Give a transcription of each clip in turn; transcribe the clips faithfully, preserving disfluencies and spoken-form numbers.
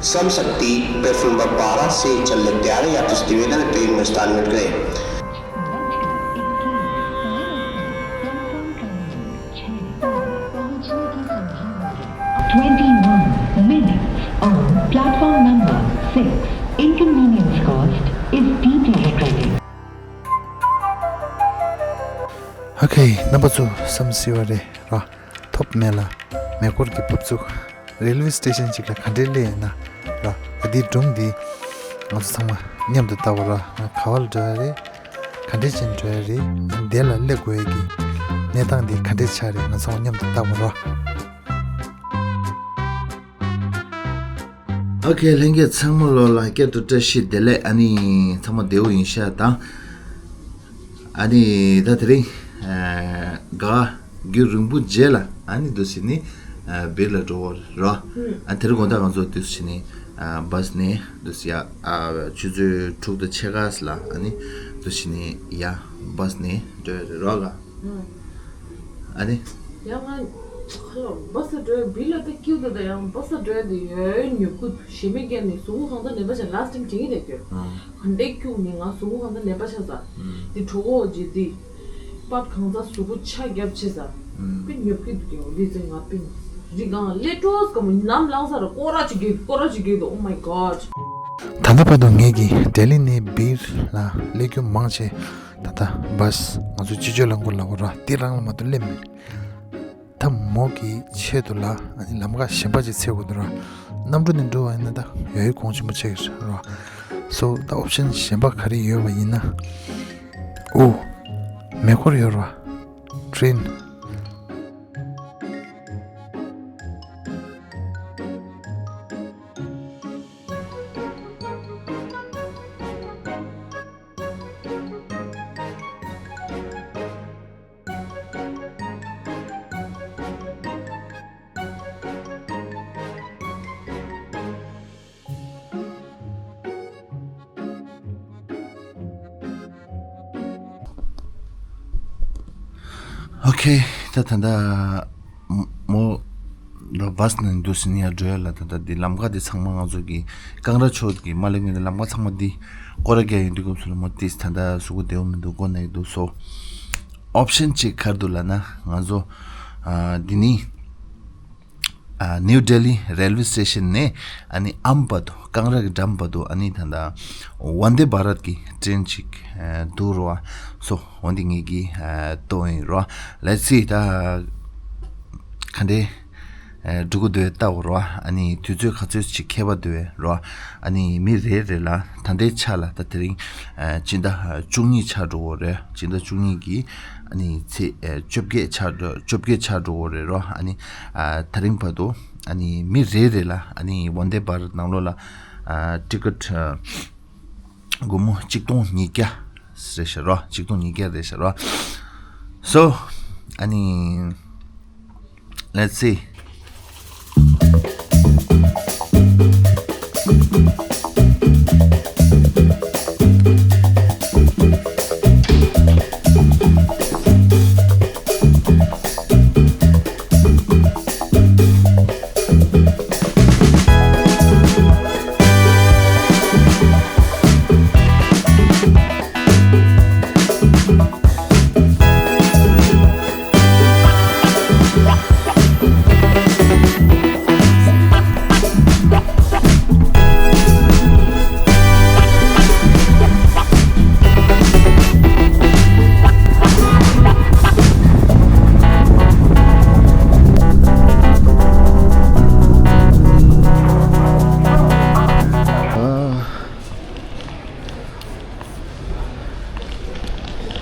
Samsakti platform number बारह से चलने तैयार है, यात्री स्थिति में ट्रेन में स्थान मिल गए। Twenty-one minutes on platform number six. Inconvenience caused is deeply regretted. ཨོ་ཁེ། རྣམ་པ་ཚོ་བསམ་སྲིད་པ་རེད་ར། ཐོབ་མེད་ལ་མེ་འཁོར་གྱི་བབས་ཚུགས། རེལ་ཝེ་སི་ཊེ་ཤན་ཅིག་ལ་ག་འདྲས་སླེབས་ཡིན་ན་ར། ཨ་འདིའི་སྒྲུང་འདི་ང་ཚོ་ཚང་མ་མཉམ་དུ་བལྟ་བ་ར། ང་ག་བ་ལ་འགྲོ་ཡ་རེད། ག་འདྲས་བྱས་ནས་འགྲོ་ཡ་རེད། ཨ་འདི་ལ་སླེབས་དགོས་ཡ་གི་གནས་སྟངས་འདི་ག་འདྲས་ཆགས་རེད། ང་ཚང་མ་མཉམ་དུ་བལྟ་བ་ར། ཨོ་ཁེ། ལྷན་རྒྱས་ཚང་མ་ལོ་ལ་བསྐྱར་དུ་བཀྲ་ཤིས་བདེ་ལེགས། ཨ་ནི་ཚང་མ་བདེ་པོ་ཡིན་ཤག་དང་། ཨ་ནི་ད་དེ་རིང་ཨ་ག་རྒྱུན་རིང་པོ་རྗེས་ལ་ཨ་ནི་འདུག་སེ་ནི་ཨ་སྦིར་ལ་འགྲོ་བ་རོ། ཨ་དེ་རིང་དགོང་དག་ང་ཚོ་འདུག་སེ་ནི་ཨ་བྷ་སི་ནས་འདུག་སེ་ཡ་ཨ་ཆུ་ཚོད་དྲུག་དང་ཕྱེད་ཀ་ལ་ཨ་ནི་འདུག་སེ་ནི་ཡ་བྷ་སི་ནས་འགྲོ་ཡ་རེད་རོ་ལ། ཨ་ནི། ཡང་ང་ཁ་ལོ་བྷ་སི་འགྲོ་ཡ་སྦིར་ལ་ད་སྐྱིད་ད། ད་ཡང་བྷ་སི་འགྲོ་ཡ་དེ་ཡོད་ཡོད་ཉོབ་ཀྱི་ཞེ་མེད་སྐྱེ་ནི་གཟུགས་པོ་གང་ཚ་ནད་པ་ཆགས། ལཱ་སི་ཊི་ཊེམ་དྲན་གྱི་རེད་ཁྱོད། ག་འདྲས་སྐྱུག་ནི་ང་གཟུགས་པོ་གང་ཚ་ནད་པ་ཆགས་ས། དེ་གྲོད་ཁོག་ཇེ་བདེ། པད་གང་ཚ་གཟུགས་པོ་ཆ་རྒྱབ་ཆེ་ས། དཔེ་ཉོབ་ཀྱི་འདུག་ཡང་དེ་ཚེ་ང་དཔེ་རི་སྒང་ལས་སྤྲོ་སྐམ་ནམ་ལངས་ས་ར་སྐོར་ར་ཅིག་རྒྱག་སྐོར་ར་ཅིག་རྒྱག་འདུག Oh my God. ད་ལྟ་བར་དུ་ངེད་ཀྱིས་ལྡི་ལི་ནས་སྦིར་ལ་སླེབས་རྒྱུ་མང་ཆེ། ད་ལྟ་བྷ་སི་ང་ཚོ་སྤྱི་སྤྱོད་རླངས་འཁོར་ལབ་དགོས་ར། དེ་རང་ལ་མ་གཏོགས་སླེབས་མེད། ད་མོ་གི་ཆེད་དུ་ལ་ཨ་ནི་ལམ་ཁ་གཞན་པ་ཅིག་འཚོལ་དགོས་འདུག་ར། གནམ་གྲུ་ནས་འགྲོ་བ་ཡིན་ན་ད་ཡོད་ཡོད་གོང་ཆེན་པོ་ཆགས་ཀྱི་རེད་ར། སོ་ད་ཨོབ་ཤན་གཞན་པ་ག་རེ་ཡོད་པ་ཡིན་ན། ཨོ། མེ་འཁོར་ཡོད་ར། ཊེ་རེན། ཨོ་ཁེ། ད་ད་ད་མོ་ལ་བྷ་སི་ནང་འདུག་སེ་ནི་ཡར་འགྲོ་ཡ་ལ། ད་ད་འདི་ལམ་ཁ་འདི་ཚང་མ་ང་ཚོ་གི་ཀང་ར་ཕྱོགས་ཀྱི་མ་ལེགས་མི་འདི་ལམ་ཁ་ཚང་མ་འདི་སྐོར་ར་རྒྱག་ཡིན་དུས་སྐབས་སུ་ལ་མོ་ཏིས་ད་ད་གཟུགས་པོ་བདེ་པོ་མི་འདུག་མགོ་ན་ཡི་འདུག་སོ། ཨོབ་ཤན་གཅིག་ག་རེ་འདུག་ལབ་ན་ང་ཚོ་ཨ་འདི་ནི། ཨ་ནིའུ་ལྡི་ལི་རེལ་ཝེ་སི་ཊེ་ཤན་ནས་ཨ་ནི་ཨམ་བར་དུ་ཀང་ར་གི་འགྲམ་བར་དུ་ཨ་ནི་ད་ལྟ་ཝན་དེ་བྷ་རད་ཀྱི་ཊེ་རེན་ཅིག་ཨ་འདུག་རོ། སོ་འོན་ཏེ་ངེད་ཀྱིས་ཨ་ལྟོས་ཡིན་རོ། ལེ་ཊི་སི་སི་ད་ག་འདྲས་ཨ་འགྲོ་གི་འདུག་ལྟ་འོ་རོ། ཨ་ནི་དུས་ཚོད་ག་ཚོད་ཅིག་ཁེལ་བ་འདུག་རོ། ཨ་ནི་མི་རེ་རེ་ལ་ད་ལྟའི་ཆ་ལ་ད་དེ་རིང་ཨ་སྤྱི་ཟླ་བཅུ་གཉིས་ཆགས་འགྲོ་གི་རེད། སྤྱི་ཟླ་བཅུ་གཉིས་ཀྱི་ཨ་ནི་ཚེས་ཨ་བཅོ་བརྒྱད་ཆགས་འགྲོ་བཅོ་བརྒྱད་ཆགས་འགྲོ་གི་རེད་རོ། ཨ་ནི་ཨ་ད་རིང་བར་དུ་ཨ་ནི་མི་རེ་རེ་ལ་ཨ་ནི་ཝན་དེ་བྷ་རད་ནང་ལོགས་ལ་ཨ་ཊི་ཀེ་ཊི་ཨ་སྒོར་མོ་གཅིག་སྟོང་ཉིས་བརྒྱ་རེད་ཤག་རོ། གཅིག་སྟོང་ཉིས་བརྒྱ་རེད་ཤག་རོ། སོ་ཨ་ནི། Let's see.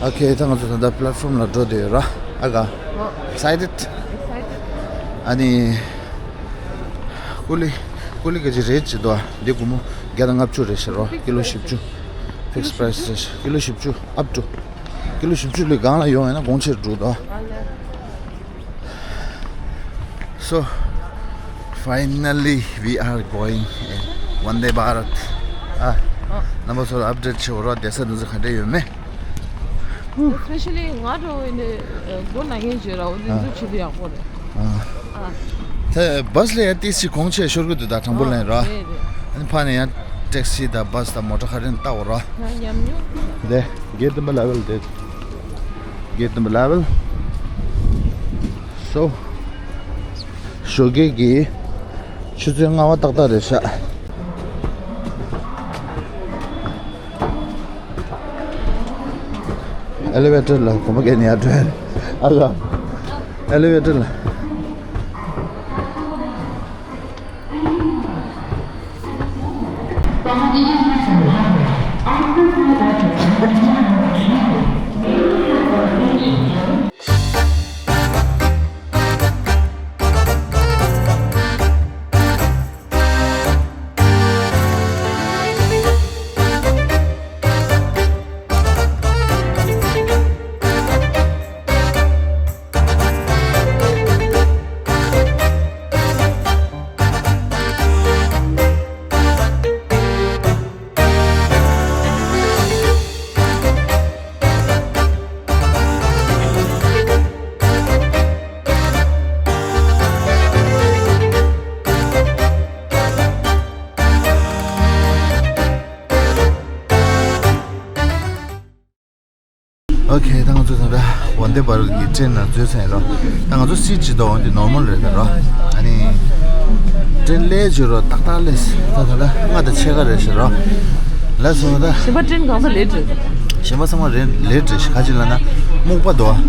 ཨོ་ཁེ། ད་ང་ཚོ་ད་ལྟ་པི་ལེཊ་ཕོམ་ལ་འགྲོ་བསྡད་ཡོད་ར། ཨ་ག Excited? Excited. ཨ་ནི་ཀུ་ལི་ཀུ་ལི་ག་ཅི་རེད་ཅི་དོ། འདི་སྒོར་མོ་བརྒྱ་དང་ལྔ་བཅུ་རེད་ཤག་རོ། ཀི་ལོ་བཞི་བཅུ། Fixed price རེད་ཤག་ཀི་ལོ་བཞི་བཅུ། Up to ཀི་ལོ་བཞི་བཅུ་ལས་སྒང་ལ་ཡོང་ཡོད་ན་དགོང་ཕྱིར་འགྲོ་དོ། So, finally we are going in Vande Bharat. ཨ། རྣམ་པ་ཚོར་ཨབ་ཌེཊ་བྱེད་འོ་ར། བསྡད་ས་འདི་ཚོ་ག་འདྲ་ཡོད་མེད། Especially ང་འགྲོ་བའི་ནི་སྒོ་ན་ངན་བྱེད་ར། འོ་འདི་ཚོ་བྱེད་དུ་ཡག་པོ་རེད། ཨ། ཨ། ཨེ། བྷ་སི་ལ་ཡང་ཏིས་ཅིག་གོང་ཆེ་ཤོར་གི་འདུག་ད་དྲང་པོ་ལན་ར། ཨ་རེད་རེད། ཨ་ནི་ཕ་ནས་ཡང་ཊེག་སི་དང་བྷ་སི་དང་མོ་ཊ་ག་རེ་ནས་བལྟ་བ་ར། ང་ཉམས་མྱོང་། དེ་གེ་ཊི་ནམ་བར་ལེ་ཝན་དེ། གེ་ཊི་ནམ་བར་ལེ་ཝན། སོ། ཞོགས་ཀས་ཀྱི་ཆུ་ཚོད་ལྔ་པ་ཏག་ཏག་རེད་ཤག་ཨེ་ལི་ཝེ་ཊར་ལ་གོམ་པ་བརྒྱབ་ནས་ཡར་འགྲོ་ཡ་རེད། ཨ་ལ། ཨེ་ལི་ཝེ་ཊར་ལ། ཨོ་ཁེ། ད་ང་ཚོ་ད་ལྟ་ཝན་དེ་བྷ་རད་ཀྱི་ཊེན་ནང་འཛུལ་ཚར་ཡིན་རོ། ད་ང་ཚོ་སིཊ་ཅིག་འདུག་འོན་ཏེ་ནོར་མལ་རེད་ད་རོ། ཨ་ནི་ཊེན་ལེ་ཅིག་རོ་ཏག་ཏག་ལེ། ད་ད་ལྟ་ལྔ་དང་ཕྱེད་ཀ་རེད་ཤག་རོ། ལགས་སོ་ད། གཞན་པ་ཊེན་གང་ས་ལེ་ཊི་རེད། གཞན་པ་ཚང་མ་རེད་ལེ་ཊི་རེད་ཤག་ག་ཅི་ལབ་ན་སྨུག་པ་འདུག་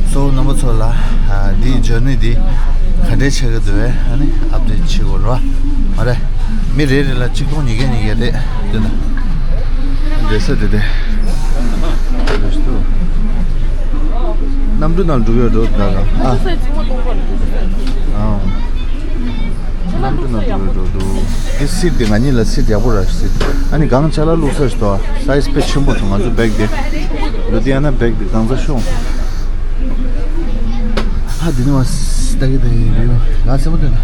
སོ་རྣམ་པ་ཚོ་ལ་ཨ་འདིའི་ཇར་ནི་འདི་ག་འདྲས་ཆགས་ཀྱི་འདུག་བས་ཨ་ནི་ཨབ་ཌེཊ་བྱེད་དགོས་རོ། མ་རེད། མི་རེ་རེ་ལ་གཅིག་སྟོང་ཉིས་བརྒྱ་ཉིས་བརྒྱ་རེད། འདི་ལ། འདི་ས་དེ་དེ། གནམ་གྲུ་ནང་འགྲོ་གི་འགྲོ་ད་ག་ཨ། ཨ། གནམ་གྲུ་ནང་འགྲོ་གི་འགྲོ་འདུག་དེ་སིཊ་དེ་ང་གཉིས་ལ་སིཊ་ཡག་པོ་ར་སིཊ། ཨ་ནི་སྒང་ཅ་ལག་བླུགས་ས་ཞིག་འདུག་སའི་ཛི་དཔེ་ཆེན་པོ་འདུག་ང་ཚོ་བེག་དེ། ལུ་དི་ཡ་ན་བེག་དེ་གང་ས་ཤོང་། ཧ་དེ་ནི་བ་སི་ད་གི་ད་གི་ཡོད་ལ་སེ་མོ་དེ་ན།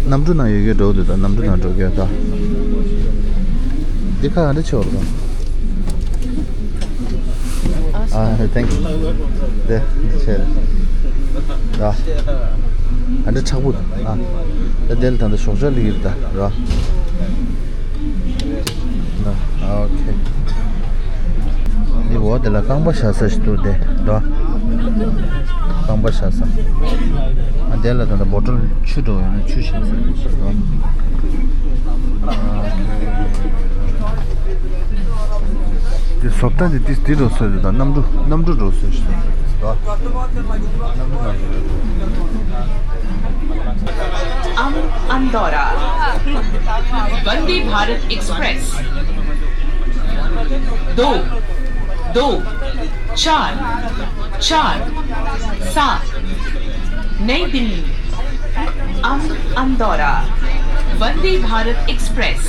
གནམ་གྲུ་ནང་ཡོད་གི་འགྲོ་འདུག་ད་གནམ་གྲུ་ནང་འགྲོ་གི་ད། འདི་ཁ་ག་འདྲ་ཆེ་བ་རེད་ད། ཨ་ཐེང་ཀིའུ། དེ་འདི་ཆེ་རེད། ད་ག་འདྲ་མཁྲེགས་པོ་ད། ད་དེ་ལ་ད་ད་ཞོགས་ཇ་ལི་ཡིར་ད་ར། ཨོ་ཁེ། འདི་འོག་དེ་ལ་རྐང་པ་བཞག་ས་ཞིག་འདུག་དེ་ར། རྐང་པ་བཞག་ས། ཨ་དེ་ལ་ད་ལྟ་བོ་ཊལ་ཆུ་འགྲོ་ཡོད་ན་ཆུ་བཞག་ས་རེད་ཤག་ར། དེ་བཟོ་ལྟ་དེ་དེ་དེ་འགྲོ་ས་རེད་ད་གནམ་གྲུ་གནམ་གྲུ་འགྲོ་ས་ཞིག་རེད་ད། अंदौरा, वंदे भारत एक्सप्रेस। दो, दो, चार, चार, सात, नई दिल्ली। अंदौरा, वंदे भारत एक्सप्रेस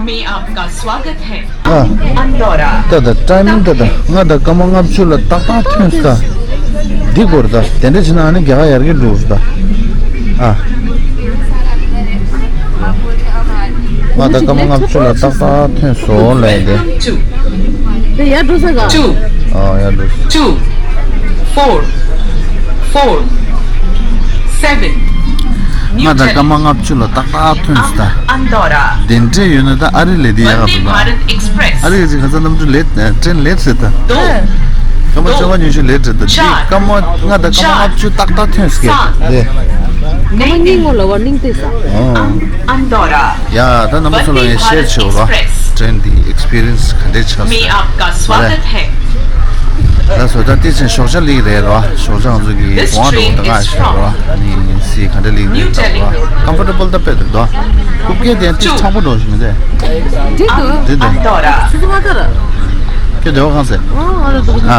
में आपका स्वागत है। अंदौरा। ད་ད་ཊའི་མིང་ད་ད་ལྔ་དང་སྐར་མ་ལྔ་བཅུ་ལ་ཏག་ཏག་ཐོན་ས། འདི་སྐོར་ད་དེ་འདྲ་བྱས་ན་ཨ་ནི་རྒྱ་གར་ཡར་རྒྱས་འགྲོ་ས་ད། ཨ། ང་ད་སྐར་མ་ལྔ་བཅུ་ལ་ཏག་ཏག་ཐོན་སོང་ལབ་ཡིན་ཏེ། དེ་ཡར་འགྲོ་ས་ག་ཨ་ཡར་འགྲོ་ས། Two, four, four, seven. ང་ད་སྐར་མ་ལྔ་བཅུ་ལ་ཏག་ཏག་ཐོན་སོང་ད། དེ་འདྲས་ཡོད་ན་ད་ཨ་རི་ལེ་དེ་ཡག་ག་འདུག་ད། ཨ་རི་གི་ཅིག་ཁ་ཚ་གནམ་གྲུ་ལེ་ཊི་ཊེན་ལེ་ཊི་རེད་ད། སྐར་མ་བཅོ་ལྔ་ཉི་ཤུ་ལེ་ཊི་རེད་ད། འདི་སྐར་མ་ང་ད་སྐར་མ་ལྔ་བཅུ་ཏག་ཏག་ཐོན་སོང་གི་ལེ། སྐར་མ་གཉིས་སྔོན་ལ་ཝར་ནིང་སྤྲད་ས། ཨང་། ཡ་ད་རྣམ་པ་ཚོ་ལ་ངས་ཤེར་བྱེད་འོ་ར། ཊེན་འདི་ཨེག་སི་པི་རི་ཡན་སི་ག་འདྲས་ཆགས་སོང་། ལགས་སོ། ད་དེ་ཚེ་ཞོགས་ཇ་ལེགས་རེད་ར། ཞོགས་ཇ་ང་ཚོ་གི་གོང་དུ་འོང་ད་ང་ཞོགས་ར། ཨ་ནི་སི་ག་འདྲས་ལེགས་རེད་ད་ར། ཀམ་ཕོར་ཊེ་བལ་ད་དཔེ་འདུག་ད། རྐུབ་ཀྱག་དེ་ཅིག་ཚ་པོ་འགྲོ་བཞིན་མི་འདུག་འགྲིག་འདུག་འགྲིག་འདུག་ཆུ་ཚོད་ལྔ་ཙམ་ར། ཁྱོད་སྡོད་ཁང་ཟེར། ཨང་ཨ་ར་འདུག་ཨ།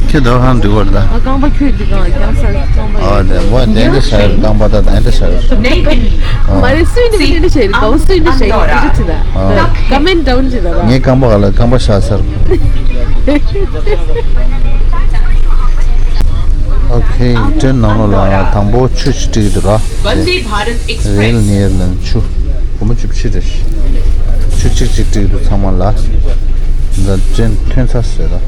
ཁྱོད་སྡོད་ཁང་འགྲིག་བར་ད། ཨ་རྐང་པ་ཁྱོད་འདི་གང་རྐྱང་ས་རྐང་པ་ཨ་ཡོད། དེ་མོ་དེ་འདྲ་ཤར་རྐང་པ་ད་དེ་འདྲ་ཤར། མ་རེད་སུས་འདི་འདི་འདྲ་ཤར་གའོ་སུས་འདི་ཤར་འདི་འདྲ་ཆི་ད། ཨ། ཀ་མེན་ཌའུན་ཆི་ད་ར། ངའི་རྐང་པ་ག་ལ་རྐང་པ་ཤར་ས་ར། ཨོ་ཁེ། ཊེན་ནང་ལོགས་ལ་དང་པོ་ཆུ་ཞིག་སྤྲད་ཀྱི་འདུག་ར། वंदे भारत एक्सप्रेस། རེལ་ནེར་ལ་ཆུ། སྒོར་མོ་བཅུ་བཞི་རེད། ཆུ་གཅིག་གཅིག་སྤྲད་འདུག་ཚང་མ་ལ། འདི་ཊེན་ཐོན་ཚར་ཟེར་ར།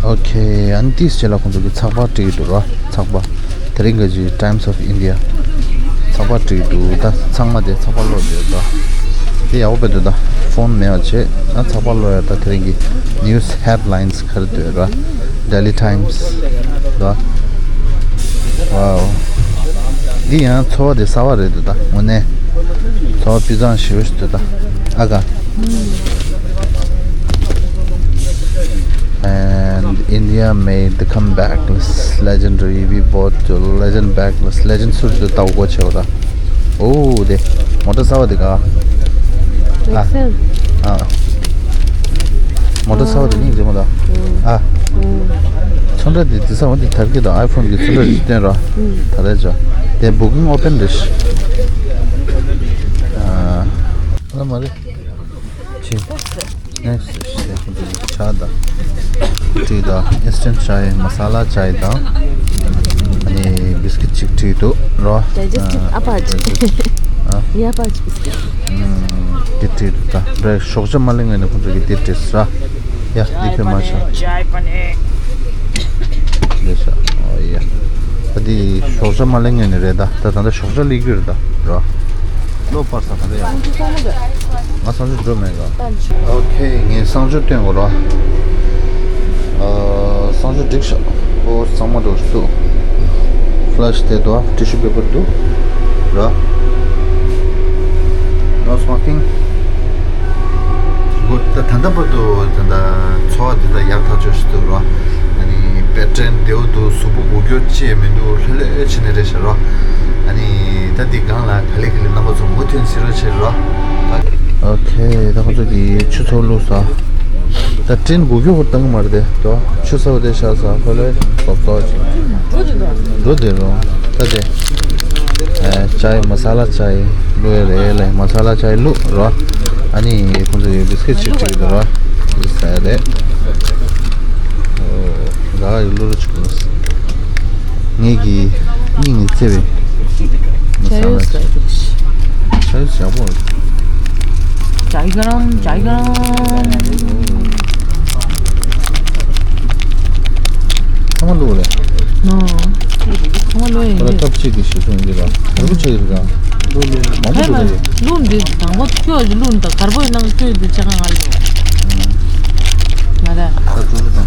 ཨོ་ཁེ། ཨ་ནི་ཏིས་ཅེ་ལ་ཁོང་ཚོ་གི་ཚགས་པར་བྲིས་འདུག་ར། ཚགས་པར། དེ་རིང་གི་ཅི་Times of India ཚགས་པར་བྲིས་འདུག་ད་ཚང་མ་དེ་ཚགས་པར་ཀློག་བསྡད་འདུག་དེ་ཡག་པོ་དཔེ་འདུག་ད་ཕོན་མེད་པ་བྱས། ཨ་ཚགས་པར་ཀློག་ཡ། ད་དེ་རིང་གི་news headlines ག་རེ་འདུག་ར། Delhi Times། ད་ཝའོ། འདི་ཡང་ཚོར་བ་དེ་གསར་བ་རེད་འདུག་ད་དངོས་གནས་ཚོར་བ་སྤུས་གཙང་ཞེ་པོ་ཞིག་འདུག་ད་ཨ་ག And India made the comeback. Legendary, we bought the legend back. Legend སུ་དུ་ལྟ་བུ་གོ་ཆེ་བ་ད། ཨོ་དེ་མོ་ཊ་གསར་བ་དེ་ག་ཨ། ཨ། མོ་ཊ་གསར་བ་དེ་སྙིང་རྗེ་མོ་ད། ཨ། ཚོན་ཁྲ་དེ་དེ་གསར་བ་དེ་ཐབས་ཀྱི་དང་iPhone གི་ཚོན་ཁྲ་རིགས་བསྟན་ར། ད་ལྟ་ཅོ། དེ་booking open རེད། ཨ། ཨ་མ་རེད། ཅི། Next ཞེས་ཁོང་ཚོས་ཇ་དང་། ཏི་དང་instant chai, masala chai དང་། ཨ་ནི་བིས་ཀིཊ་ཅིག་བྲིས་འདུག་རོ། Digestive ཨ་ཕར་ཅིག་ཨ། ཡ་ཕར་ཅིག་བིས་ཀིཊ། འདི་བྲིས་འདུག་ད་བྲེ་ཞོགས་ཇ་མ་ལེན་ངེས་ནས་ཁོང་ཚོ་གིས་འདི་བྲིས་ས། ཡ་འདི་ཁྱོད་མ་ཆ། Chai paneer. འདི་ས། ཨོ་ཡ། ད་འདི་ཞོགས་ཇ་མ་ལེན་ངེས་ནས་རེད་ད། ད་ད་ལྟ་ཞོགས་ཇ་ལེན་རྒྱུ་རེད་ད་རོ། ལོ་པར་ས་ག་རེ་ཡང་། ང་གསང་སྤྱོད་འགྲོ་མེད་ག་ཨོ་ཁེ། ངས་གསང་སྤྱོད་སྟོན་དགོས་རོ། ཨ། གསང་སྤྱོད་འགྲིག་ཤག་ཨོ་གཙང་མ་འགྲོ་འདུག་ཕ་ལ་ཤི་དེ་འདུག་ཨ། ཊི་ཤུ་པེ་པར་འདུག་ར། No smoking. Good. ད་ད་ལྟ་བར་དུ་ད་ལྟ་ཚོར་བ་འདི་ད་ཡག་ཐག་ཆོད་ཞིག་འདུག་རོ། ཨ་ནི་བེ་ཊི་རི་བདེ་བོ་འདུག་གཟུགས་པོ་འགུལ་སྐྱོད་ཅི་ཡང་མི་འདུག་ལྷོད་ལྷོད་བྱས་ནས་རེད་ཤག་རོ། ཨ་ནི་ད་འདི་སྒང་ལ་ག་ལེ་ག་ལེ་རྣམ་པ་ཚོ་མུ་མཐུད་གཟིགས་རོགས་བྱེད་རོགས། ཨོ་ཁེ། ད་ཁོ་ཚོ་གིས་ཆུ་ཚོད་བླུགས་སོང་། ད་ཊི་རེན་འགུལ་སྐྱོད་ཁོ་བཏང་གི་མ་རེད་དེ། ད་ཆུ་ཚོད་དེ་ཤར་སོང་། ཁོ་ལས་སོབ་སོབ་འགྲོ་བསྡད་རོགས། ད་དེ་ཨ་ཅའི་མ་ས་ལ་ཅའི་བླུགས་ཡ་རེད་ལེ། མ་ས་ལ་ཅའི་བླུགས་རོགས། ཨ་ནི་ཁོ་ཚོ་གིས་བིས་ཀིཊ་ཅིག་སྤྲད་ཀྱི་འདུག་རོགས། ཟ་ཡ་རེད། ཨོ། ག་ག་གི་བླུགས་རོགས་བྱེད་དགོས། ངེད་ཀྱི་སྙིང་ནས་བརྩེ་བའི་ཇ་ཡོད་ཟ་རྒྱུ་རེད། ཇ་ཡོད་ཡག་པོ་རེད། ཇ་གི་རམ། ཇ་གི་རམ། ཚང་མ་བླུགས་རེད། ནོ། ཚང་མ་བླུགས་ཡིན་ཁོ་ར་གི། ཀབ་གཅིག་གི་ཞིག་སོང་གི་ར། ག་རེ་བྱེད་ཀྱི་རེད་ག་བླུགས་ནས་མང་པོ་ཧེ་བླུགས་མ་རེད། བླུགས་འདི་དང་པོ་ཁྱོད་ཀྱི་བླུགས་འདི་དཀར་པོའི་ནང་ཁྱོད་འདི་ཆ་ག་ང་ལ་ཡོད། ང་ར། ད་ཏུ་རུ་དང་།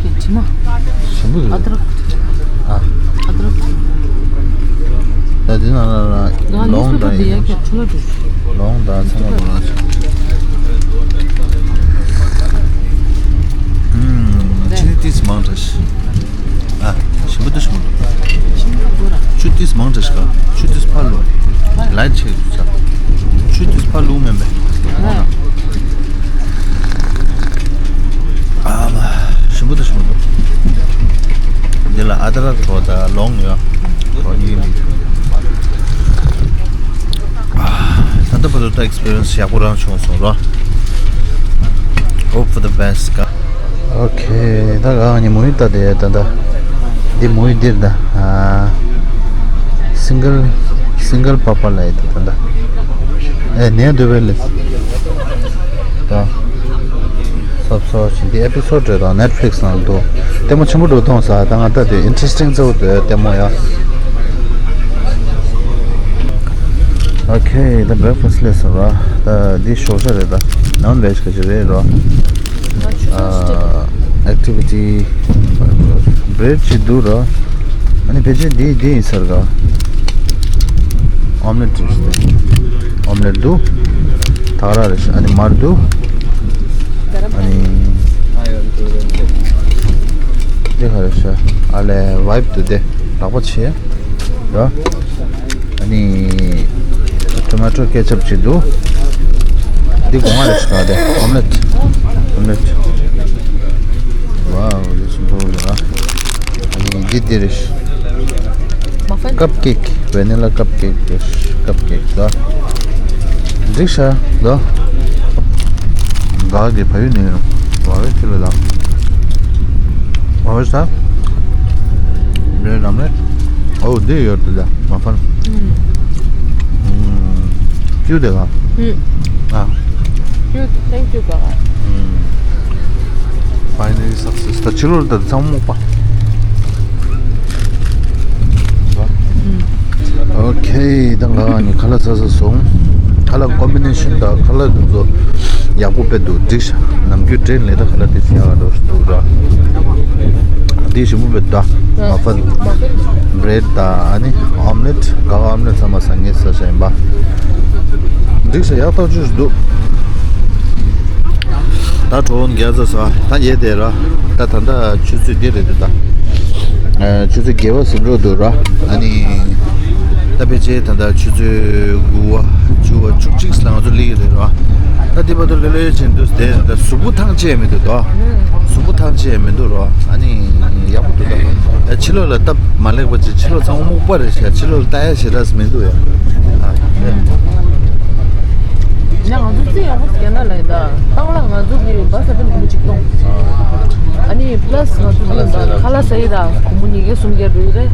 གལ་ཆེ་མ། ཞིམ་པོ་འདུག་ཨ་དྲག་ཨ། ཨ་དྲག་ད་འདི་ནང་ལ་ལ་ལོང་དང་ཡིན། ལོང་དང་ཚང་མ་ལོང་ལ། ཨུམ། ཅི་ནི་ཏིས་མང་དྲགས། ཨ། ཞིམ་པོ་འདུག་ཞིམ་པོ་འདུག་ཆུ་ཏིས་མང་དྲགས་ཤག་ཆུ་ཏིས་ཕར་བླུགས། ལའིཊ་ཆེ་འདུག་ས། ཆུ་ཏིས་ཕར་བླུགས་མེད་པས། ཨ་མ། ཞིམ་པོ་འདུག་ཞིམ་པོ་འདུག་འདི་ལ་ཨ་དྲག་གྲོ་དང་ལོང་ཡོད། གྲོ་གཉིས་ཀྱི་མིང་། ད་ལྟ་བར་དུ་ད་ཨེགས་པི་རི་ཡན་སི་ཡག་པོ་རང་བྱུང་སོང་རོ། Hope for the best. ཨོ་ཁེ། ད་ག་ནི་མོ་ཡི་ད་དེ་ད་ད། འདི་མོ་ཡི་འདིར་ད། ཨ། སིང་གལ་སིང་གལ་པ་པ་ལ་ཡི་ད་ད་ད། ཨེ་ནས་འདུག་པས་ལེ། ད། སོབ་སོབ་ཞིག་འདི་ཨེ་པི་སོ་ཌི་རེད་ད། ནེཊ་ཕི་ལིག་སི་ནང་འདུག་ལྟད་མོ་ཆེན་པོ་འགྲོ་མཐོང་ས། ད་ང་ད་དེ་ཨིན་ཊི་རེ་སི་ཊིང་ཚ་བོ་དེ་ལྟད་མོ་ཡ། ཨོ་ཁེ། ད་བྷེ་རེག་ཕ་སི་ཊི་སླེབས་སོང་ར། ད་འདི་ཞོགས་ཇ་རེད་ད། ནོན་ཝེཇ་ག་ཅི་རེད་རོ། ཨ། ཨེག་ཊི་བི་ཊི། བྷི་རེཌ་ཅིག་འདུག་རོ། ཨ་ནི་ཕལ་ཆེར་འདི་འདི་ཡིན་ས་རེད་ག་ཨོམ་ལེཊ་རེད་ཤག་ཨོམ་ལེཊ་འདུག་ཐག་ར་རེད་ཤག་ཨ་ནི་མར་འདུག་ཨ་ནི། འདི་ག་རེད་ཤག་ཨ་ལས་ཝའིབ་འདུག་དེ་ལག་པ་ཕྱེ་རོ། ཨ་ནི། ཊོ་མེ་ཊོ་ཀེ་ཆབ་ཅིག་འདུག་འདི་སྒོ་ང་རེད་ཤག་དེ་ཨོམ་ལེཊ། ཨོམ་ལེཊ། ཝའོ། འདི་ཆེན་པོ་རེད་ཨ། ཨ་ནི་འདི་འདི་རེད་ཤག་མ་ཕན། ཀབ་ཀེག་ཝེ་ནི་ལ་ཀབ་ཀེག་རེད་ཤག་ཀབ་ཀེག་ད། འགྲིག་ཤག་ད། ག་གི་ཕ་ཡུལ་ནས་བ་བའི་ཁྱི་ལ་ལ། བ་བའི་ས། འདྲེ་ལམ་རེད། ཨོ་འདི་ཡོད་དེ་ལ་མ་ཕན། ཨུམ། ཀྱུ་དེ་ག་ཨུམ། ཨ། Thank you, Gaga. Finally success. ད་ཕྱི་ལོགས་ད་ཚང་མ་མོག་པ། ཨོ་ཁེ། ད་ང་ནི་ཁ་ལག་ཟ་ཟ་སོང་། ཁ་ལག་ཀོམ་བི་ནེ་ཤན་དང་ཁ་ལག་དེ་ཚོ་ཡག་པོ་དཔེ་འདུག་འགྲིག་ཤག་ནམ་རྒྱུན་ཊེན་ལས་ད་ཁ་ལག་དེ་ཟ་ཡག་འགྲོ་འདུག་ར། འདི་ཞིམ་པོ་དཔེ་འདུག་མ་ཕན། བྷི་རེཌ་དང་ཨ་ནི་ཨོམ་ལེཊ། ག་ག་ཨོམ་ལེཊ་ཚང་མ་ཟ་ངེས་ཟ་ཤ་ཡིན་པ། འགྲིག་ཤག་ཡག་ཐག་ཆོད་འདུག་ད་གྲོགས་བརྒྱ་ཙམ་ཟ། ད་ཉལ་བསྡད་ར། ད་ད་ལྟ་ཆུ་ཚོད་འདི་རེད་འདུག་ད། ཨ། ཆུ་ཚོད་བརྒྱད་པ་ཟིན་འགྲོ་འདུག་ར། ཨ་ནི། ད་ཕལ་ཆེར་ད་ལྟ་ཆུ་ཚོད་དགུ་པ་བཅུ་པ་བཅུ་གཅིག་ལ་ང་ཚོ་སླེབས་ཀྱི་རེད་ར། ད་འདི་བར་དུ་ལྷོད་ལྷོད་བྱས་འདུག་བསྡད། ད་གཟུགས་པོ་ཐང་ཆད་མི་འདུག་ད། གཟུགས་པོ་ཐང་ཆད་མི་འདུག་ར། ཨ་ནི་ཡག་པོ་འདུག་ད། ཕྱི་ལོགས་ལ་སྟབས་མ་ལེགས་པ་ཅིག་ཕྱི་ལོགས་ཚང་མ་སྨུག་པ་རེད་ཤག་ཕྱི་ལོགས་ལ་ལྟ་ཡ་ཞེ་དྲག་མི་འདུག་ཡ། ཨ། ཡ་ང་ཚོ་རྩིས་ཡག་པོ་ཟེར་ན་ལས་ད་ཏང་ལ་ང་ཚོ་གི་བ་ས་པན་གོང་མོ་གཅིག་སྟོང་། ཨ་ནི་པ་ལ་སི་ང་ཚོ་གི་ད་ཁ་ལག་ཟ་ཡི་ད་གོང་མོ་ཉིས་བརྒྱ་སུམ་བརྒྱ་རེད་རེད།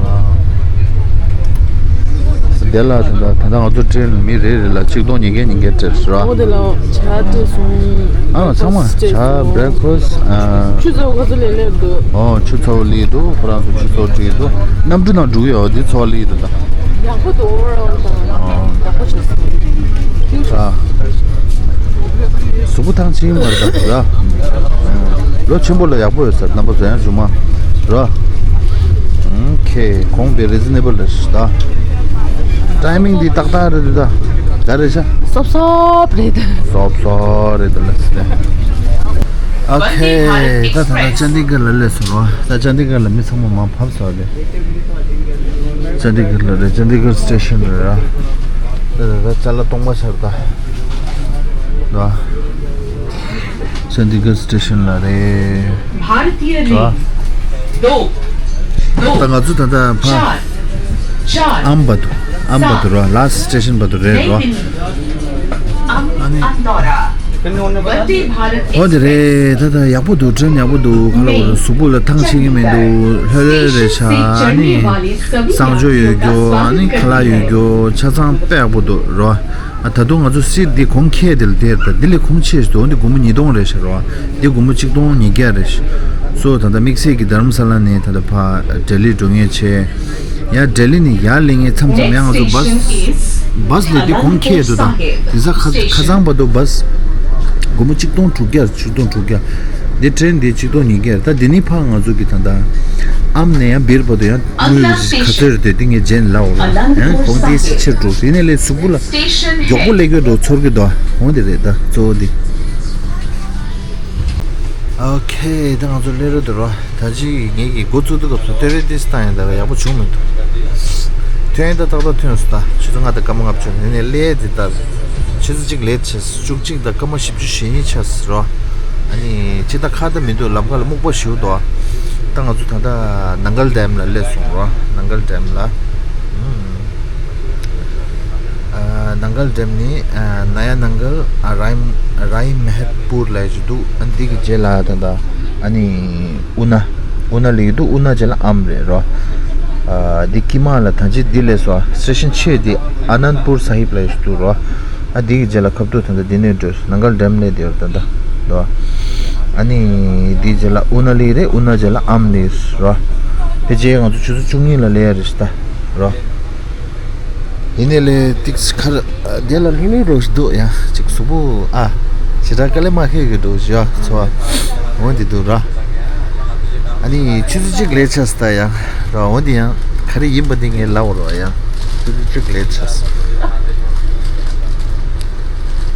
དེ་ལ་ད་ད་ད་ང་ཚོ་ཊེན་མི་རེ་རེ་ལ་ཆིག་སྟོང་ཉིས་བརྒྱ་ཉིས་བརྒྱ་སྤྲད་ར། འོ་དེ་ལ་ཇ་སྤྲད་སོང་། ཨ་ཚང་མ་ཇ་བྷི་རེག་ཕ་སི། ཆུ་ཚོད་ག་ཚོད་ལས་སླེབས་འདུག་ཨོ་ཆུ་ཚོད་ལས་འདུག་ཁོ་རང་ཚོ་ཆུ་ཚོད་བྲིས་འདུག་གནམ་གྲུ་ནང་འགྲོ་གི་ཡོད། འདི་ཚོད་ལས་འདུག་ད། ཡག་པོ་འདུག་ཨོ་ཝར་ཨོལ་ད་ཡག་པོ་བྱུང་སོང་། ཨ། གཟུགས་པོ་ཐང་ཆད་མ་རེད་ད་ར། ལོ་ཆེན་པོ་ལ་ཡག་པོ་ཡོད་ས་རྣམ་པ་ཚོ་ཡང་རྒྱུ་མ་ར། ཨོ་ཁེ། གོང་དཔེ་རི་ཛི་ནེ་བལ་རེད་ཤག་ད། ཊའི་མིང་འདི་ཏག་ཏག་རེད་འདུག་ད། ག་རེད་ཤག་སོབ་སོབ་རེད། སོབ་སོབ་རེད་འདུག་ལ་སི་ལེ། ཨོ་ཁེ། ད་ད་ད་ཅན་དི་གྷར་ལ་སླེབས་སོང་ར། ད་ཅན་དི་གྷར་ལ་མི་ཚང་མ་མར་ཕབ་ཚར་རེད། ཅན་དི་གྷར་ལ་རེད། ཅན་དི་གྷར་སི་ཊེ་ཤན་རེད་ར། ད་ད་ད་ཅ་ལག་སྟོང་པ་ཆགས་ད། ད། ཅན་དི་གྷར་སི་ཊེ་ཤན་ལ་རེད། भारतीय रेल दो दो ད་ང་ཚོ་ད་ལྟ་ཕ། चार चार ཨམ་བ་དུ། ཨམ་བ་དུ་ར། ལ་སི་ཊེ་ཤན་བ་དུ་རེད་ར། अम अंदौरा वंदे भारत ཨོ་དེ་རེད། ད་ད་ཡག་པོ་འདུག་ཊེན་ཡག་པོ་འདུག་ཁ་ལག་འོ་ར། གཟུགས་པོ་ལ་ཐང་ཆད་ཀྱི་མི་འདུག་ལྷོད་ལྷོད་རེད་ཤག་ཨ་ནི་གསང་སྤྱོད་ཡོད་རྒྱུ། ཨ་ནི་ཁ་ལག་ཡོད་རྒྱུ། ཆ་ཚང་དཔེ་ཡག་པོ་འདུག་ར། ཨ་ད་དུང་ང་ཚོ་སིཊ་འདི་གོང་ཁེ་དེ་ལ་དེར་ད་འདི་ལས་གོང་ཆེ་ཞིག་འདུག་འདི་སྒོར་མོ་ཉིས་སྟོང་རེད་ཤག་ར། འདི་སྒོར་མོ་གཅིག་སྟོང་ཉིས་བརྒྱ་རེད་ཤག་སོ་ད་ལྟ་དམིགས་བསལ་གྱི་དྷ་རམ་ས་ལ་ནས་ད་ལྟ་ཕ་ལྡི་ལི་འགྲོ་མཁན་བྱས། ཡང་ལྡི་ལི་ནས་ཡར་སླེབས་མཁན་མཚམས་མཚམས་ཡང་ང་ཚོ་བྷ་སི་བྷ་སི་ལས་འདི་གོང་ཁེ་འདུག་ད་དེང་སང་ཁ་ཁ་སང་བར་དུ་བྷ་སི་སྒོར་མོ་གཅིག་སྟོང་དྲུག་བརྒྱ། ཆིག་སྟོང་དྲུག་བརྒྱ། འདི་ཊེན་འདི་ཆིག་སྟོང་ཉིས་བརྒྱ། ད་འདི་ནས་ཕར་ང་ཚོ་གི་ད་ལྟ་ཨམ་ནས་ཡང་བིར་བར་དུ་ཡང་དངུལ་ག་ཚོད་རེད་དེ་འདི་ངས་རྗེས་ལ་ལབ་འོ་ལ། ཡང་གོང་དེ་ཕྱིར་འགྲོ་དེ་ནས་ལས་གཟུགས་པོ་ལ་མགྱོགས་པོ་སླེབས་ཀྱི་འགྲོ་ཚོར་གྱི་འདུག་འོ་འདི་རེད་ད་གཙོ་བོ་འདི། ཨོ་ཁེ། ད་ང་ཚོ་སླེབས་རེད་འདུག་ར། ད་ཅི་ངེད་ཀྱིས་འགོ་བཙུགས་དུས་སྐབས་སུ་ཏེ་རེ་ཏིས་བཏང་ཡིན་ད་ཡག་པོ་བྱུང་མི་འདུག་ཐོན་ཡིན་ད་ཏག་ཏག་ཐོན་སོང་། ད་ཆུ་ཚོད་ལྔ་དང་སྐར་མ་ལྔ་བཅུ་ནས་ནས་སླེབས་དེ་ད་ཆུ་ཚོད་གཅིག་ལེཊ་བྱས། བཅུ་གཅིག་དང་སྐར་མ་བཞི་བཅུ་ཞེ་གཉིས་ཆགས་སོང་ར། ཨ་ནི་ཅི་ད་ཁ་ད་མི་འདུག་ལམ་ཁ་ལ་སྨུག་པ་ཞེ་པོ་འདུག་ད་ང་ཚོ་ད་ལྟ་ནང་གལ་ཌེམ་ལ་སླེབས་སོང་ར། ནང་གལ་ཌེམ་ལ། ཨ་ནང་གལ་ཌེམ་ནི་ཨ་ན་ཡ་ནང་གལ་ཨ་རའི་རའི་མེ་ཧད་པུར་ལབ་ཀྱི་འདུག་ཨ་འདི་གི་རྗེས་ལ་ད་ལྟ་ཨ་ནི་ཨུ་ན། ཨུ་ན་ལབ་ཀྱི་འདུག་ཨུ་ན་རྗེས་ལ་ཨམ་རེད་རོ། ཨ་འདི་དཀྱིལ་མ་ལ་ད་ཅི་འདི་སླེབས་སོང་། སི་ཊེ་ཤན་ཆེ་འདི་ཨ་ནན་པུར་ས་ཧིབ་ལབ་ཀྱི་འདུག་རོ། ཨ་འདི་གི་རྗེས་ལ་ཁ་ཐུག་ད་ལྟ་འདི་ནས་འགྲོ་ནང་གལ་ཌེམ་སླེབས་དེ་ཡོད་ད་ལྟ་རོ། ཨ་ནི་འདི་རྗེས་ལ་ཨུ་ན་སླེབས་རེད། ཨུ་ན་རྗེས་ལ་ཨམ་སླེབས་རོ། དེ་རྗེས་ང་ཚོ་ཆུ་ཚོད་བཅུ་གཉིས་ལ་སླེབས་ཡ་རེད་ཤག་ད་རོ། ཡིན་ནའི་ལས་ཏིག་ཙི་ཁར་དེ་ལ་ལྷུང་ལྷུང་རོ་ཞིག་འདུག་ཡ་ཅིག་གཟུགས་པོ་ཨ་ཞེ་དྲག་དཀའ་ལས་མ་ཁེལ་གི་འདུག་ཞུ་བ་ཚོ་འོན་ཏེ་འདུག་ར། ཨ་ནི་ཆུ་ཚོད་གཅིག་ལེཊ་ཆགས་སོང་ད་ཡ་ར། འོན་ཏེ་ཡང་ག་རེ་ཡིན་པ་འདི་ངས་ལབ་རོགས་ཡ། ཆུ་ཚོད་གཅིག་ལེཊ་ཆགས་སོང་།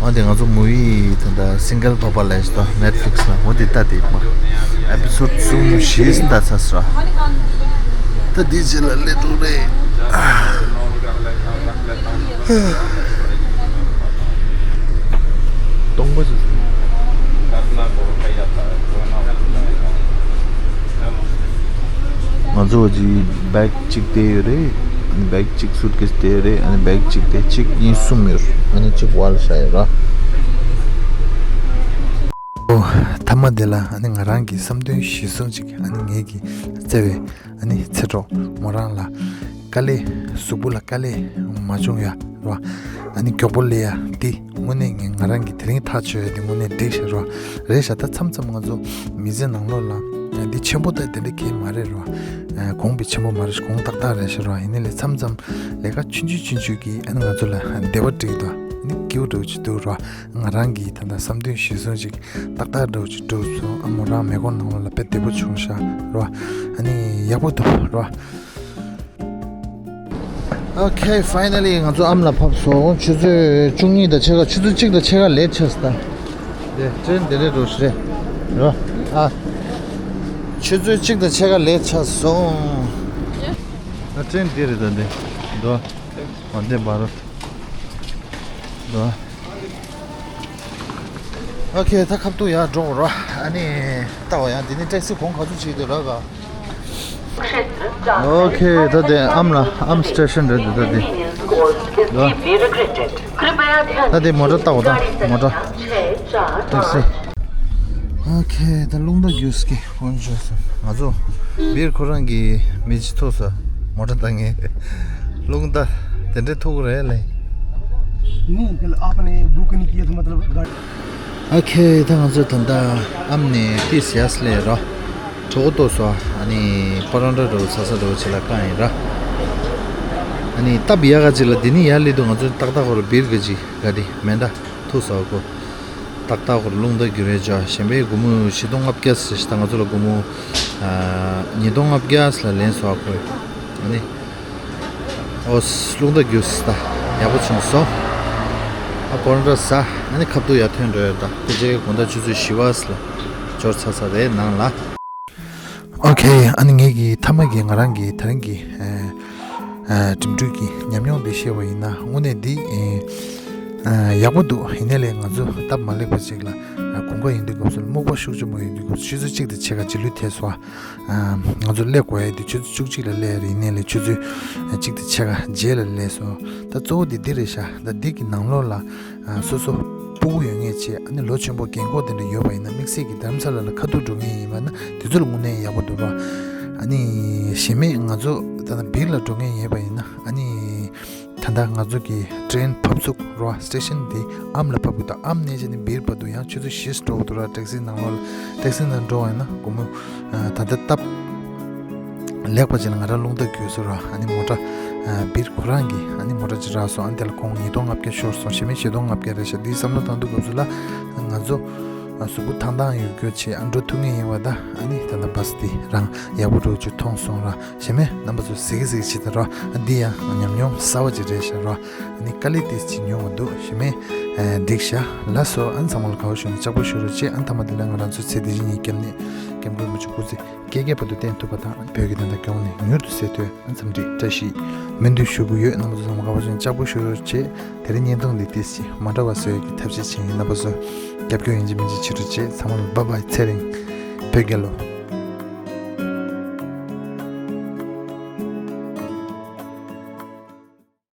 འོན་ཏེ་ང་ཚོ་མུ་ཝི་ད་ལྟ་སིང་གལ་པ་པ་ལབ་ཞིག་འདུག་ནེཊ་ཕི་ལིག་སི་ལ། འོན་ཏེ་ལྟ་དེ་མ་ཨེ་པི་སོད་གསུམ་བཞི་ལྟ་ཚར་སོང་ར། ད་འདི་རྗེས་ལ་སླེབས་འགྲོ་རེད། སྟོང་པ་ཞིག་ང་ཚོ་གི་བེག་གཅིག་དེ་ཡོད་རེད། ཨ་ནི་བེག་གཅིག་སུཊ་ཀེ་སི་དེ་རེད། ཨ་ནི་བེག་གཅིག་དེ་གཅིག་གཉིས་གསུམ་ཡོད། ཨ་ནི་གཅིག་བར་ལ་བཞག་ཡོད་ར། ཨོ། མཐའ་མ་དེ་ལ་ཨ་ནི་ང་རང་གི་བསམ་དོན་གཞིར་བཟུང་ཅིག་ཨ་ནི་ངེད་ཀྱི་བརྩེ་བའི་ཨ་ནི་ཚེ་གྲོགས་མོ་རང་ལ་དཀའ་ལས། གཟུགས་པོ་ལ་དཀའ་ལས་མ་བྱུང་ཡ་ ར། ཨ་ནི་མགྱོགས་པོ་སླེབས་ཡ་འདི་དངོས་གནས་ངས་ང་རང་གི་དེ་རིང་ཐག་ཆོད་ཡ་འདི་དངོས་གནས་འགྲིག་ཤག་ར། རེད་ཤག་ད་མཚམས་མཚམས་ང་ཚོ་མི་ཚེ་ནང་ལོགས་ལ་འདི་ཆེན་པོ་ད་དེ་འདྲ་གང་ཡང་མ་རེད་ར། གོང་འཕེལ་ཆེན་པོ་མ་རེད་ཤག་གོང་ཏག་ཏག་རེད་ཤག་ར། ཡིན་ནའི་ལས་མཚམས་མཚམས་ལས་ཀ་ཆུང་ཆུང་ཆུང་ཆུང་གིས་ཨ་ནི་ང་ཚོ་ལ་བདེ་བ་སྤྲད་འདུག་ཨ་ནི་སྐྱིད་པོ་འདྲ་བོ་ཅིག་འདུག་ར། ང་རང་གིས་ད་ལྟ་བསམ་དོན་གཞིར་བཟུང་ཅིག་ཏག་ཏག་འདྲ་བོ་ཅིག་འགྲུབ་སོང་། ཨ་མོ་རང་མེ་འཁོར་ནང་ལོགས་ལ་དཔེ་བདེ་པོ་བྱུང་ཤག་ར། ཨ་ནི་ཡག་པོ་འདུག་ར། Okay, finally ང་ཚོ་ཨམ་ལ་ཕབ་སོང་། ཆུ་ཚོད་བཅུ་གཉིས་དང་ཕྱེད་ཀ་ཆུ་ཚོད་གཅིག་དང་ཕྱེད་ཀ་ལེཊ་ཆགས་སོང་། དེ་ཊེན་དེ་རེད་འགྲོ་ཤི་རེད་ར། ཨ། ཆུ་ཚོད་གཅིག་དང་ཕྱེད་ཀ་ལེཊ་ཆགས་སོང་། ཨ་ཊེན་དེ་རེད་ད་འདི། འདུག་ཨ། འོ་འདི་བར་རོ། འདུག་ཨ། Okay, ད་ཁ་ཐུག་ཡར་འགྲོ་དགོས་ར། ཨ་ནི་ལྟ་བ་ཡང་འདི་ནི་ཊེག་སི་གོང་ག་ཚོད་ཅིག་འདུག་ར་ག Okay, ད་དེ་ཨམ་ལ་ཨམ་སི་ཊེ་ཤན་རེད་འདུག་ད་དེ། ད་དེ་མོ་ཊ་ལྟ་དགོས་ད་མོ་ཊ། ཊེག་སི། Okay, ད་རླུང་རྟ་རྒྱུགས་ཀྱི་ཧོན་ཅོ་སོང་། ང་ཚོ་སྦིར་ཁོ་རང་གི་མི་ཅིག་ཐུག་སོང་། མོ་ཊ་བཏང་མཁན། རླུང་རྟ་དེ་འདྲའི་ཐུག་གི་རེད་ལེ། नहीं, पहले आपने बुक नहीं किया था, मतलब, गाड़ी Okay, ད་ང་ཚོ་ད་ལྟ་ཨམ་ནས་ཏིས་ཡར་སླེབས་ར། གྲོད་ཁོག་ལྟོགས་སོང་། ཨ་ནི་པ་རོན་ཊ་འདྲ་བོ་ཟ་ས་འདྲ་བོ་ཅིག་ལ་བཀག་ཡིན་ར། ཨ་ནི་སྟབས་ཡག་ག་ཅིག་ལ་འདི་ནས་ཡར་སླེབས་དུས་ང་ཚོ་ཏག་ཏག་ཧོར་སྦིར་ག་ཅིག་ག་དེ་མེ་མདའ་ཐུག་སོང་གོ། ཏག་ཏག་ཧོར་རླུང་རྟ་རྒྱུག་རེས་བྱས། གཞན་པའི་སྒོར་མོ་བཞི་སྟོང་ལྔ་བརྒྱ་ཟེར་ཞིག་ད་ང་ཚོ་ལ་སྒོར་མོ་ཨ་ཉིས་སྟོང་ལྔ་བརྒྱ་ལ་ལེན་སོང་ཨ་ཁོས། ཨ་ནི། ཨོ། རླུང་རྟ་རྒྱུགས་ད་ཡག་པོ་བྱུང་སོང་། ཨ་པ་རོན་ཊ་ཟ། ཨ་ནི་ཁ་ཐུག་ཡར་ཐོན་འགྲོ་ཡ་ད། དེ་རྗེས་དགོང་དག་ཆུ་ཚོད་བཞི་པ་ལ་འབྱོར་ཚར་ས་རེད་ནང་ལ། Okay, ཨ་ནི་ངེད་ཀྱི་མཐའ་མ་གི་ང་རང་གི་དེ་རིང་གི་ཨ་ཨ་འགྲིམ་འགྲུལ་གྱི་ཉམས་མྱོང་འདི་བཤད་པ་ཡིན་ན། དངོས་གནས་འདི་ཨ་ཡག་པོ་འདུག་ཡིན་ནའི་ལས་ང་ཚོ་སྟབས་མ་ལེགས་པ་ཅིག་ལ་ཨ་དགོང་དག་ཡིན་དུས་སྐབས་སུ་སྨུག་པ་ཤུགས་ཆེན་པོ་ཡིན་དུས་སྐབས་སུ་ཆུ་ཚོད་གཅིག་དང་ཕྱེད་ཀ་རྗེས་ལུས་ཐེབས་སོང་། ང་ཚོ་སླེབས་དགོས་ཡ་དེ་ཆུ་ཚོད་བཅུ་གཅིག་ལ་སླེབས་ཡ་རེད། ཡིན་ནའི་ལས་ཆུ་ཚོད་གཅིག་དང་ཕྱེད་ཀ་རྗེས་ལ་སླེབས་སོང་། ད་གཙོ་བོ་དེ་འདི་རེད་ཤག་ད་འདི་གི་ནང་ལོགས་ལ་སོ་སོ་སྤུ་གུ་ཡོད་མཁན་བྱས། ཨ་ནི་ལོ་ཆེན་པོ་རྒན་གོག་དེ་འདྲ་ཡོད་པ་ཡིན་ན། དམིགས་བསལ་གྱི་རྡ་རམ་ས་ལ་ལ་ཁ་ཐུག་འགྲོ་མཁན་ཡིན་པ་ན་དེ་ཚོ་ལ་དངོས་གནས་ཡག་པོ་འདུག་ར། ཨ་ནི་གཞན་མེད་ང་ཚོ་ད་ལྟ་སྦིར་ལ་འགྲོ་མཁན་ཡོད་པ་ཡིན་ན། ཨ་ནི། ད་ལྟ་ང་ཚོ་གི་ཊེན་བབས་ཚུགས་ར་སི་ཊེ་ཤན་དེ་ཨམ་ལ་བབས་ཀྱི་འདུག་ཨམ་ནས་བྱས་ནས་སྦིར་བར་དུ་ཡང་ཆུ་ཚོད་བཞི་འགྲོ་གི་འདུག་ར། ཊེག་སི་ནང་ལོགས་ལ། ཊེག་སི་ནང་འགྲོ་བ་ཡིན་ན་སྒོར་མོ་ད་ལྟ་སྟབས་ལེགས་པ་ཅིག་ལ་ང་རང་རླུང་རྟ་རྒྱུགས་སོང་ར། ཨ་ནི་མོ་ཊ་སྦིར་ཁོ་རང་གིས་ཨ་ནི་མོ་ཊ་ཅིག་རག་སོང་། ཨ་ནི་དེ་ལ་ཁོང་ཉིས་སྟོང་ལྔ་བརྒྱ་ཤོར་སོང་། གཞན་མ་བཞི་སྟོང་ལྔ་བརྒྱ་རེད་ཤག་འདིའི་བསམ་བློ་བཏང་དུས་སྐབས་སུ་ལ་ང་ཚོ་གཟུགས་པོ་ཐང་ཐང་ཡོད་རྒྱུ་བྱས། ཨ་འགྲོ་ཐུབ་ངེས་ཡིན་པ་ད། ཨ་ནི་ད་ལྟ་བཱས་འདི་རང་ཡག་པོ་འདྲ་བོ་ཅིག་མཐོང་སོང་ར། གཞན་མ་རྣམ་པ་ཚོ་གཟིགས་གཟིགས་བྱེད་དང་ར། འདི་ཡང་ཉམས་མྱོང་གསར་པ་ཅིག་རེད་ཤག་ར། ཨ་ནི་དཀའ་ལས་ཏོག་ཙམ་མྱོང་བ་འདུག་གཞན་མ་འགྲིག་ཤག་ལགས་སོ། ཨ་ནི་ཚང་མ་ལ་དགའ་བ་ཞུ་ནས་ལྕགས་པོ་ཞུ་རོགས་བྱེད། ཨ་ནི་མཐའ་མ་དེ་ལ་ང་རང་ཚོ་ཚེ་འདི་ཕྱི་གཉིས་སྐྱབས་གནས་སྐྱབས་མགོན་རིན་པོ་ཆེ་སྐུ་ཚེ་བསྐལ་བརྒྱའི་བར་དུ་བརྟན་ཐུབ་པ་དང་། བོད་ཀྱི་བདེན་མཐའ་མྱུར་དུ་གསལ་ཐུབ། ཨ་ནི་འཚམས་འདྲི་བཀྲ་ཤིས་སྨོན་འདུན་ཞུ་གི་ཡོད། རྣམ་པ་ཚོ་ཚང་མ་དགའ་བ་ཞུ་ནས་ལྕགས་པོ་ཞུ་རོགས་བྱེད། དེ་རིང་བརྙན་ཐུང་འདི་ཏོག་ཙམ་མ་འདྲ་བ་བཟོ་ཡག་གི་ཐབས་ཤེས་བྱས་ཡིན། རྣམ་པ་ཚོ་རྒྱབ་སྐྱོར་ཡིན་གཅིག་མིན་གཅིག་བྱེད་རོགས་བྱེད། ཚང་མ་ལ་བཱའི་བཱའི། ཚེ་རིང་བོད་རྒྱལ་ལོ།